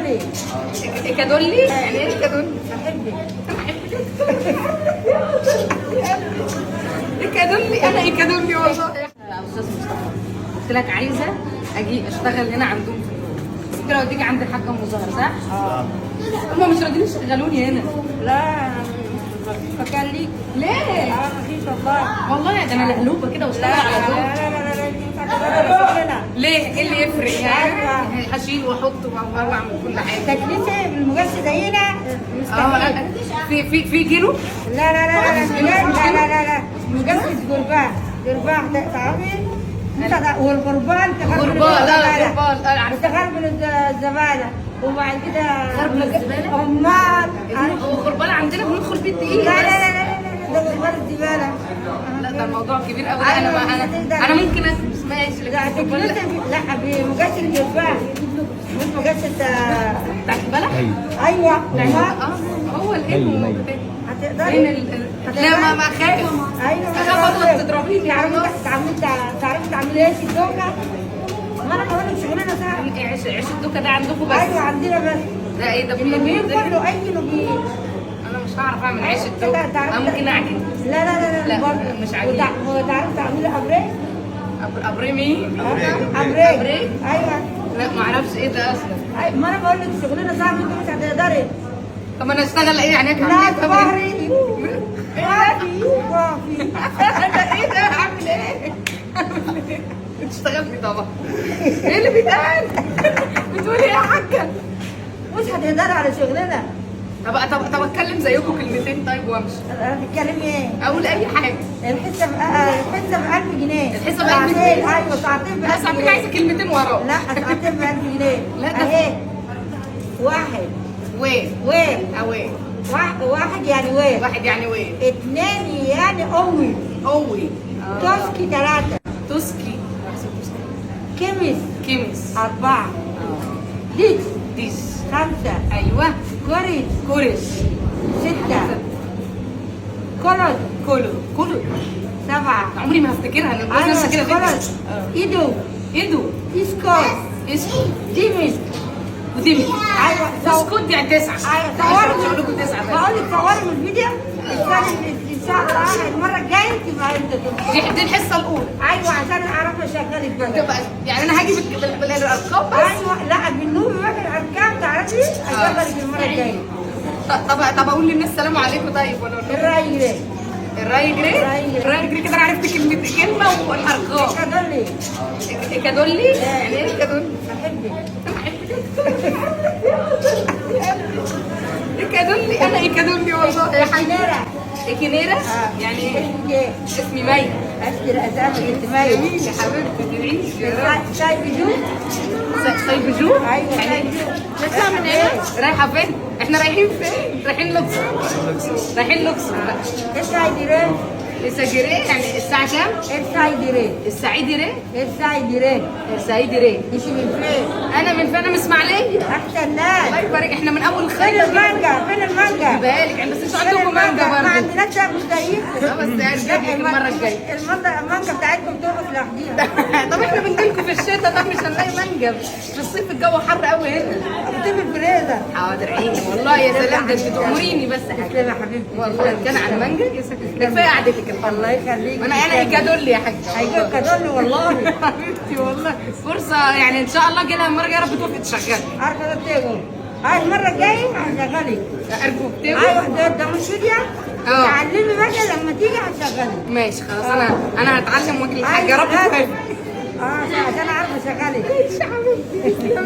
إيكادولي. إيكادولي؟ يعني ايه إيكادولي؟ بحبك. إيكادولي، انا إيكادولي والله. يا استاذ مصطفى قلت لك عايزه اجي اشتغل هنا عندهم في النوم، قلت لو تيجي عند الحاجة ام زهره صح؟ اه. هم مش راضيين يشغلوني هنا. لا مكان ليك. ليه؟ اه مفيش والله. والله ده انا لهلوبه كده واشتغل لا على طول. لا لا لا لا، انت هتقدري. ليه؟ ايه اللي يفرق يعني؟ عارفة. هشيل واحط واعمل كل حاجة. تكلفة المجس زينا مستحيل. في كيلو؟ لا لا لا لا لا لا لا لا، مجسس غربال، غربال تعرفي؟ والغربال غربال، لا غربال، عارفة. تغربل الزبالة وبعد كده غربل الزبالة؟ امال. الغربال عندنا بندخل فيه الدقيق. لا لا لا لا لا، ده غربال الزبالة. لا ده الموضوع كبير قوي. انا انا ممكن اسمع ماشي، لا لكن الغربال لا. تكلفة، لا بمجسس غربال مش مجسس. بتاعت البلح؟ ايوه أمال. هو الابن هتقدري؟ لا ما خايف. ايوه. اخاف اغلط تضربيني. تعرفي تعرفي تعملي ايه الدوكه؟ ما انا بقول لك شغلانة سهلة. عيش الدوكه ده عندكم بس؟ ايوه عندنا بس. ده ايه ده؟ النبيل كله اي نبيل. انا مش هعرف اعمل عيش الدوكه. انا ممكن اعجن. لا لا لا لا لا مش عجين. وتعرفي تعملي ابريق؟ ابريق مين؟ ابريق. ايوه. لا ما اعرفش ايه ده اصلا. ما انا بقول لك شغلانة صعبة، انت مش هتقدري. طب انا اشتغل ايه يعني؟ لا ظهري كافي كافي. ايه ده؟ اعمل ايه؟ اشتغلتي طبعا. ايه اللي بيتقال؟ بتقولي ايه يا حاجة؟ مش هتقدري على شغلنا. طب اتكلم زيكم كلمتين طيب وامشي. هتتكلمي ايه؟ اقول اي حاجة. الحصة الحصة ب 1000 جنيه. الحصة ب 1000 جنيه؟ ايوه ساعتين ب 1000 جنيه. بس عايزه كلمتين وراه. لا ساعتين ب 1000 جنيه. لا ده اهي واحد وين وين اوين واحد يعني وين، واحد يعني وين، اثنين يعني قوي قوي، توسكي ثلاثة، توسكي كيمس كيمس أربعة، ديس ديس خمسة، أيوة كوريس كوريس ستة، كولد كولو كولو سبعة. عمري ما هفتكرها أنا بس كده. كولد إيدو إيدو إسكو إسكو ديمس وديمس. أيوة اسكت يعني تسعة. أيوة صوري لكم تسعة. بقول لك صوري من الفيديو إن شاء الله المرة الجاية تبقى أنت. دي الحصة الأولى. أيوة عشان أعرف أشغلك بقى. تبقى يعني أنا هاجي بالأرقام بس. أيوة لا بالنور بقى الأرقام تعرفي أشغلك المرة الجاية. طب أقول للناس السلام عليكم طيب ولا أقول لهم؟ الراي جري. الراي جري؟ الراي جري كده أنا عرفت كلمة والأرقام. إيكادولي. إيكادولي؟ يعني إيه إيكادولي؟ بحبك. إيكادولي، أنا إيكادولي والله يا حاجة. إيكينيرا. إيكينيرا؟ يعني إيه؟ اسمك إيه؟ اسمي مي. أشكر أسامك أنت مي. جميل يا حبيبتي تعيش يا رب. سايبجو؟ سايبجو؟ أيوه سايبجو. نطلع من هنا؟ رايحة فين؟ إحنا رايحين فين؟ رايحين الأقصر. رايحين الأقصر بقى. السايدري. الساجري يعني الساعة كام؟ السايدري. السعيدري؟ السايدري. السعيدري. انت من فين؟ أنا من فين؟ أنا من إسماعيلية. أحسن ناس. الله يبارك، إحنا من أول خير. فين المانجا؟ فين المانجا؟ بالك يعني بس أنتوا عندكم مانجا برضه. ما عندناش مش زيكم. بس هنجيب لك المرة الجاية. المانجا بتاعتكم ترقص لوحديها. طب إحنا بنجي لكم في الشتاء، طب مش هنلاقي مانجا في الصيف، الجو حر قوي هنا. حطيه في الفريزر. حاضر عيني والله يا سلام، ده أنت تأمريني بس حاجة. تسلمي يا حبيبتي. والله كان على مانجا يا سلام، كفاية قعدتك الحمد. الله يخليك. انا ايكادولي يا حاجة. ايوه كادولي والله. حبيبتي والله فرصة يعني ان شاء الله جيلها المرة الجاية يا رب توافق تشغلي. عارفه ده بتاكل. هاي المرة الجاية هشغلك. ارجوك تاكل. ايوه ده مش فيديو. تعلمي بقى لما تيجي هشغلك. ماشي خلاص انا هتعلم واجي الحاجة يا رب توافق. عشان اعرف اشغلك. ماشي يا حبيبتي.